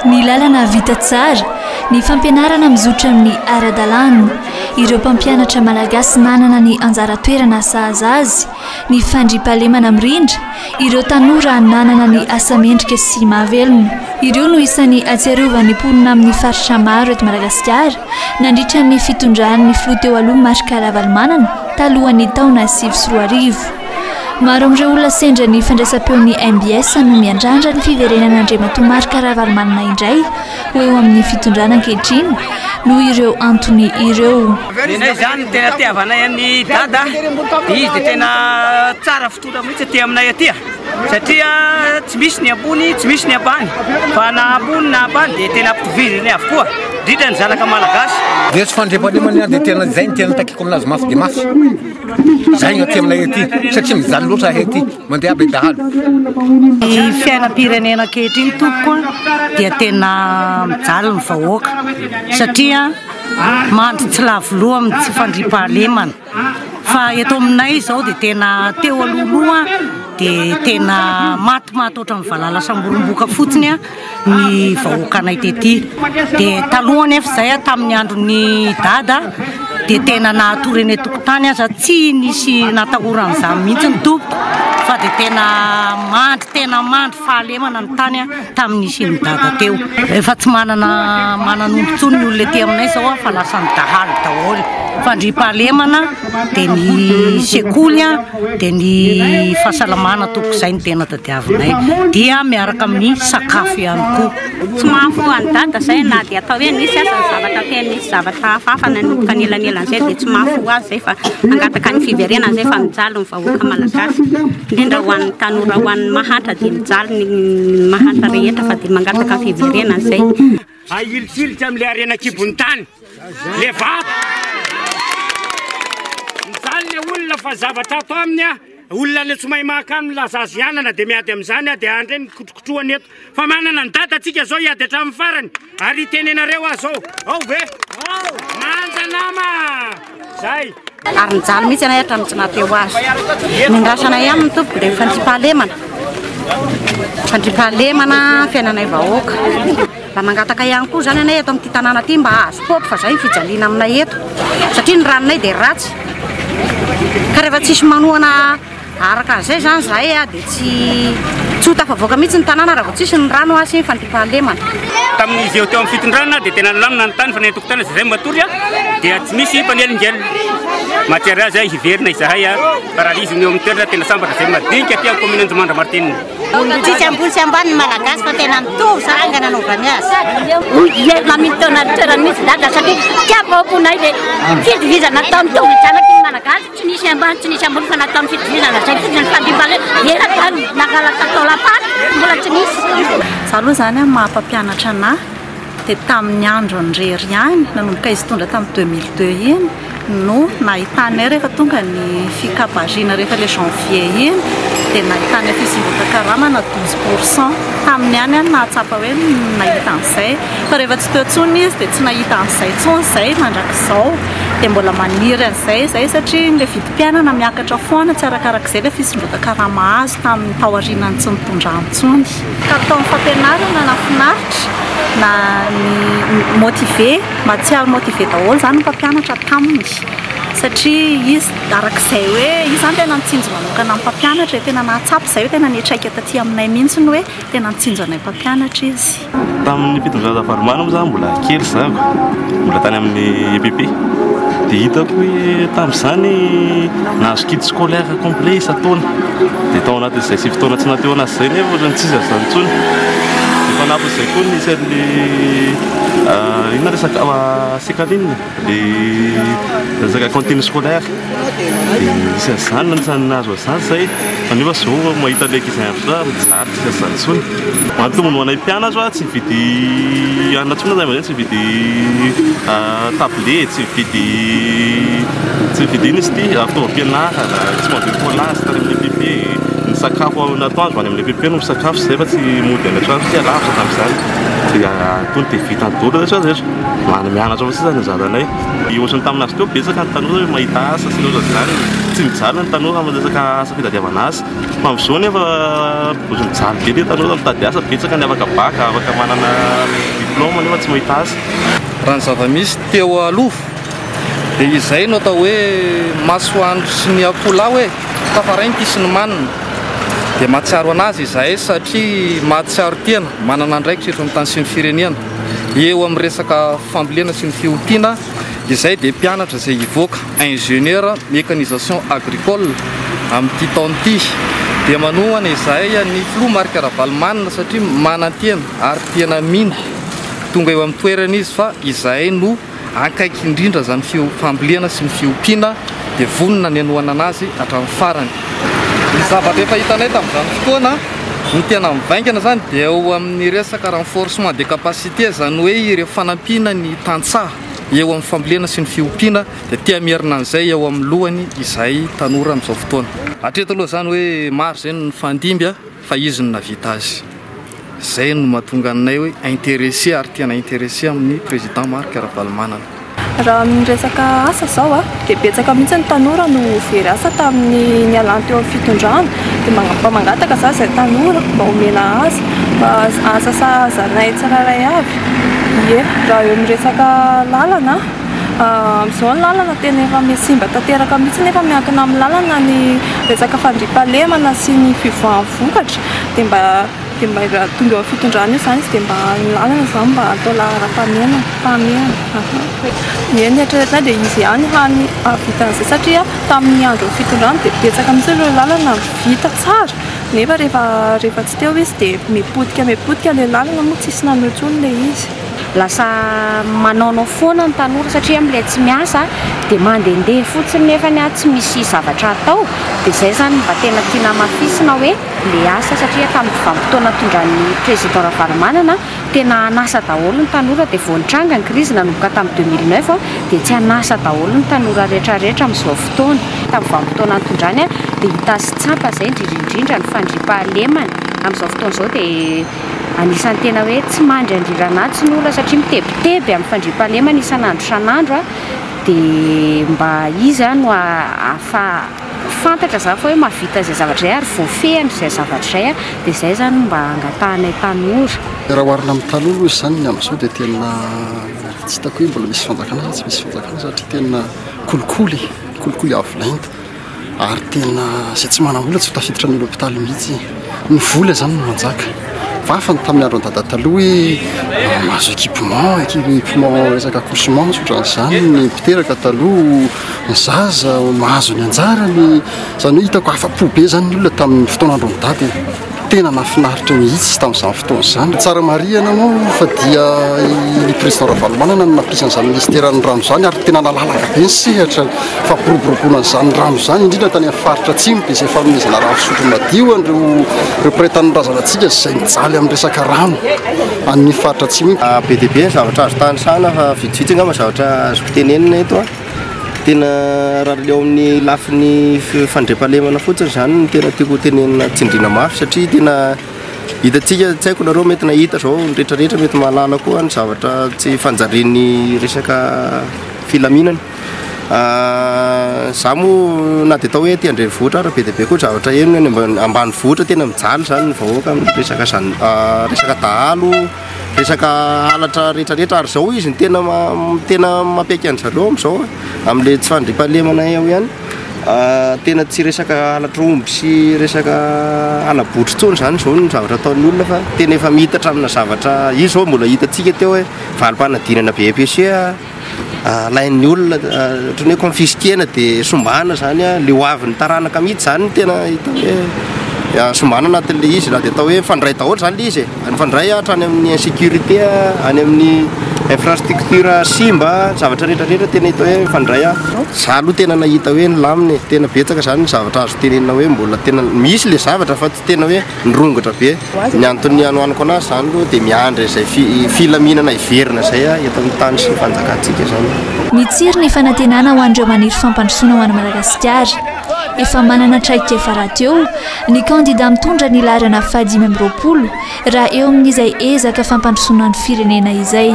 Ny lalana vita tsara, ny fampianarana mizotra amin'ny ara-dalàna, ireo mpampianatra malagasy nanana ny anjara toerana sahaza azy, ny fandriampahalemana mirindra, ireo tanora nanana ny asa mendrika sy mahavelona. Ireo no isan'ny ahatsiarovan'ny mponina amin'ny faritra maro eto Madagasikara nandritra ny fitondran'ny filoha teo aloha Marc Ravalomanana talohan'ny taona 2009. Maro amin'ireo olona sendra ny fandraisam-peon'ny mbs no miandrandra ny fiverenan'Andriamatoa Marc Ravalomanana indray ho eo amin'ny fitondrana ankehitriny noho ireo antony ireo. Nenay zany ny tena tiavanay an'i Dada dia izy dia tena tsara fitondra mihitsy aty aminay aty satria tsy misy ny ambony tsy misy ny ambany fa na ambony na ambany dia tena ampitoviziny avokoa indrindra ny zanaka malagasy. Dia tsy fandriampahalemana dia tena izay no tena takiko aminazy mafy dia mafy. Zay ny aty aminay aty satria mijaly loatra ahay aty mandeha be dahalo. Ny fiainam-pirenena ankehitriny tompoko dia tena mijaly ny vahoaka satria mandry tsy lavo loha amin'ny tsy fandriampahalemana fa eto aminay izao dia tena teo alohaloha dia tena matimaty ohatran'ny valala samborim-boka fotsiny ny vahoakanay tety dia taloha anefa izay tamin'ny andron'ny dada dia tena nahatory eny an-tokotany aza tsy nisy natahoran'izany mihitsy ny tompoko fa dia tena mandry tena mandry fahalemana ny tany tamin'ny nisian'ny dada teo. Efa tsy manana manana omby intsony ny olona ety aminay izao fa lasa ny dahalo daholo. Fandriampahalemana dia ny sekoly dia ny fahasalamana tompoko izay no tena tadiavinay dia miaraka amin'ny sakafo ihany koa. Tsy mahafoha an'i Dada izay na dia atao hoe nisy aza ny zavatra tena nisy zavatra hafahafa nanomboka nelanelan'izay dia tsy mahafoha azy izay fa mangataka ny fiverenana izay fa mijaly ny vahoaka malagasy indrindra ho an'ny tanora ho an'ny mahantra dia mijaly ny mahantra rehetra fa dia mangataka ny fiverenana izay. Ahilitsilitra amin'ilay harena an-kibon'ny tany, le vato. Mijaly le olona fa zavatra ato aminy a, olona le tsy mahay maka any milaza azy anana dia miady amin'izany a, dia andre ny kotrokotrohany eto. Fa manana ny dada tsika zao hiady hatramin'ny farany ary hiteny anareo aho zao. Ao ve? Manja nama! Zay. Ary nijaly mihitsy anay hatramin'ny tsy nahateo azy. Ny andrasanay aminy tompoko dia ny fandriampahalemana. Fandriampahalemana fiainanay vahoaka. Mba mangataka ihany koa izany anay eto amin'ity tanàna ity mba hahazo paopy fa izay ny fijaliana aminay eto. Satria ny ranonay dia ratsy. Ka rehefa tsisy manohana Araka an'izay izany izahay dia tsy tsy ho tafavoaka mihitsy ny tanàna raha vao tsisy ny rano sy ny fandriampahalemana. Tamin'izy eo teo amin'ny fitondrana dia tena nilamina ny tany fa ny an-tokotany izay matory dia tsy misy mpanelingelina. Mahatsiaro azy aho hiverina izahay fa raha izy no eo amin'ny toerana tena sambatra izay madinika aty amin'ny commune Anjomandra Martine. Tsisy ambony sy ambany ny Malagasy fa tena mitovy saranga nanaovany azy. Hiverina amin'ny toerany mihitsy dada satria tiam-bahoakonay le fitovizana atao mitovy zanaky ny Malagasy. Tsy nisy ambany tsy nisy ambony fa nataony fitovizana zay fotsiny ny fandriampahalemana eran-tany nangalatra taolam-paty mbola tsy nisy. Za aloha zany amin'ny maha mpampianatra anah dia tamin'ny androny irery ihany nanomboka izy tonga tamin'ny 2002 iny no nahitanay rehefa tonga ny fikabariana rehefa le janvier iny dia nahitanay fisondrotan-karama 12 pour cent tamin'ny ihany aho nahatsapa hoe nahita an'izay fa rehefa tsy teo intsony izy dia tsy nahita an'izay intsony izay mandrakizao dia mbola maniry an'izay izay satria ilay vidim-piainana miakatra foana tsy arakarak'izay ilay fisondrotan-karama azo tamin'ny taorianan'ny tsy nitondrany intsony. Kalitaon'ny fampianarana nahafinaritra na ny motivé, mahatsiaro motivé daholo izany ny mpampianatra taminy satria izy arak'izay hoe izy izany tena nitsinjo manokana ny mpampianatra e, tena nahatsapa izay hoe tena niantraika taty aminay mihitsy hoe tena nitsinjo anay mpampianatra izy. Tamin'ny fitondrana Ravalomanana moa zany mbola kely zako, mbola tany amin'ny EPP. Dia hitako hoe tamin'izany nahazo kit scolaire complet isan-taona. Dia tao anatin'izay sivy taona tsy nahateo anazy izay nefa ohatran'ny tsisy an'izany intsony. Dia fanampin'izay koa nisy an'ilay inona resaka Secaline, ilay resaka cantine scolaire. Dia nisy an'izany, anisan'ny nahazo an'izany izay. Fa nefa izao mahita an'ilay ankizy any amin'ny mijaly tsisy an'izany intsony. Mahatombo anay mpianatra tsy hividy hanina intsony ray aman-dreny, tsy hividy tablette, tsy hividy tsy hividy inona izy ity fitaovam-pianarana, tsy mandoa écolage tany amin'ny EPP, ny sakafo ny atoandro any amin'ny EPP no misakafo izay fa tsy mody any an-trano satria lavitra tamin'izany. Dia. Tonga dia vitany daholo rehetra rehetra. Mba mianatra fotsiny ny zaranay. Ohatran'ny tamin'azy teo betsaka ny tanora hoe mahita asa sy ny ohatran'izany. Tsy mijaly ny tanora amin'ny resaka asa fitadiavana asa. Fa amin'izao nefa ohatran'ny mijaly be ilay tanora mitady asa. Betsaka ny afaka bac, afaka manana diplôme nefa tsy mahita asa. Raha ny zava-misy teo aloha dia izay no atao hoe masoandro sy ny akoholahy hoe tafaray ny tia sy ny manina. Dia mahatsiaro an'azy izahay satria mahatsiaro tena manana andraikitra eto amin'ny tany sy ny firenena. Eo amin'ny resaka fambolena sy ny fiompiana, izay dia mpianatra izay hivoaka ingénieur mécanisation agricole amin'ity taona ity. Dia manohana izahay ny filoha Marc Ravalomanana satria manantena ary tena mino tonga eo amin'ny toerana izy fa izahay no Akaiky indrindra izany fambolena sy ny fiompiana dia vonona ny hanohana anazy hatramin'ny farany. Ny zavatra efa hitanay tamin'izany fotoana, ny tena mivaingana izany dia eo amin'ny resaka renforcement des capacités, izany hoe ireo fanampiana ny tantsaha eo amin'ny fambolena sy ny fiompiana dia te hamerina an'izay eo amin'ny lohany izahay tanora amin'izao fotoana. Hatreto aloha izany hoe maro izay no nifandimby fa izy no nahavita azy. Izay no mahatonga anay hoe intéressé ary tena intéressé amin'ny président Marc Ravalomanana. Raha amin'ny resaka asa izao dia betsaka mihitsy ny tanora no very asa tamin'ny nialany teo amin'ny fitondrana dia mba mangataka za izay tanora mba omena asa mba asa sahaza anay tsirairay avy. Ie, raha eo amin'ny resaka lalana amin'izao ny lalana tena efa mihasimba tanteraka mihitsy nefa miankina amin'ny lalana ny resaka fandriampahalemana sy ny fivoahan'ny vokatra dia mba dia mba raha tonga eo amin'ny fitondrana eo izany izy dia mba ny lalana izany mba atao laharam-pahamehana pahamehana Ie, ny eritreretinay dia izy ihany hany hahavita an'izay satria tamin'ny andron'ny fitondrana dia betsaka mihitsy ireo lalana vita tsara nefa rehefa rehefa tsy teo izy dia mipotika mipotika ilay lalana moa tsisy nanao intsony ilay izy. Lasa manaonao foana ny tanora satria amin'ilay tsy miasa dia mandehandeha fotsiny nefany tsy misy zavatra atao dia izay izany mba tena tiana hamafisina hoe le asa satria tamin'ny vanim-potoana nitondran'ny président Ravalomanana tena an'asa daholo ny tanora dia vao nitranga ny crise nanomboka tamin'ny 2009 dia tsy an'asa daholo ny tanora rehetra rehetra amin'izao fotoana. Tamin'ny vanim-potoana nitondrany dia hita sy tsapa izay indrindra indrindra ny fandriampahalemana amin'izao fotoana izao dia anisan'ny tena hoe tsy mandry andriran'atsy ny olona satria mitebiteby amin'ny fandriampahalemana isan'andro isan'andro dia mba izy no ahafa Fantatra zany fa hoe mahavita izay zavatra izay ary voafehiny izay zavatra izay dia izay zany no mba angatahanay tanora. Raha oharina amin'ny taloha aloha izany ny amin'izao dia tena tsy hitako hoe mbola misy fanjakana sa tsy misy fanjakana satria tena kolikoly, kolikoly avo lenta ary tena izay tsy manam-bola tsy ho tafiditra any l'hôpital mihitsy. Ny vola izany no manjaka. Fa hafa ny tamin'ny andron'i Dada taloha hoe mahazo équipement, équipement resaka accouchement sy ohatran'izany ny mpiteraka taloha, ny zaza mahazo ny anjarany. Izany hoe hitako afa-po be izany ny olona tamin'ny fotoan'andron'i Dada e. Tena nahafinaritra mihitsy tamin'izany fotoana izany. Tsara marihana moa fa dia i Président Ravalomanana no nampisy an'izany ministeran'ny rano izany ary tena nalalaka be ny sehatra. Fampiroboroboana an'izany rano izany, indrindra tany amin'ny faritra atsimo, dia izay fanomezana rano fisotro madio an'ireo ireo mpiray tanindrazana antsika izay mijaly amin'ny resaka rano any faritra atsimo iny. Be dia be ny zavatra azo tanisana fa vitsivitsy angamba ny zavatra azoko tenenina eto an. Tena raha eo amin'ny lafiny fandriampahalemana fotsiny izany no tena tiako ho tenenina tsindriana mafy satria tena hitantsika, tsy haiko nareo mety nahita izao, ny rehetra rehetra mety mahalala koa ny zavatra tsy fanjarian'ny resaka filaminana. Za moa na dia atao hoe aty an-drenivohitra ary be dia be koa zavatra heno any ambanivohitra tena mijaly zany ny vahoaka amin'ny resaka zan- resaka dahalo, resaka halatra rehetrarehetra ary zao izy no tena tena mampiaiky an-dry zareo amin'izao amin'le tsy fandriampahalemana eo ihany. Tena tsy resaka halatra omby sy resaka hala-botry intsony zany zao ny zavatra ataon'ny olona fa tena efa miitatra amina zavatra, io zao mbola hitantsika teo hoe valim-panadinana BEPC. Alain'ny olona ohatran'ny hoe confisquer-na dia sombana zany an, le ho avin'ny taranaka mihitsy zany no tena hita hoe sombana anatin'le izy na dia atao hoe mifandray daholo zany le izy e, mifandray hatrany amin'ny insécurité, any amin'ny infrastructure simba, zavatra rehetra rehetra tena hita hoe mifandray an. Za aloha tena nahita hoe nilamina e, tena betsaka zany ny zavatra azo tenenina hoe mbola tena misy le zavatra fa tsy tena hoe nirongatra be. Ny antony hanohanako anazy izany aloha dia miandry izay filaminana hiverina izay eto amin'ny tany sy ny fanjakantsika izany. Mitsiry ny fanantenana ho an'ireo maniry fampandrosoana ho an'i Madagasikara. Efa manana traikefa rahateo ny kandida mitondra ny laharana fahadimy amby 20 raha eo amin'izay ezaka fampandrosoana ny firenena izay.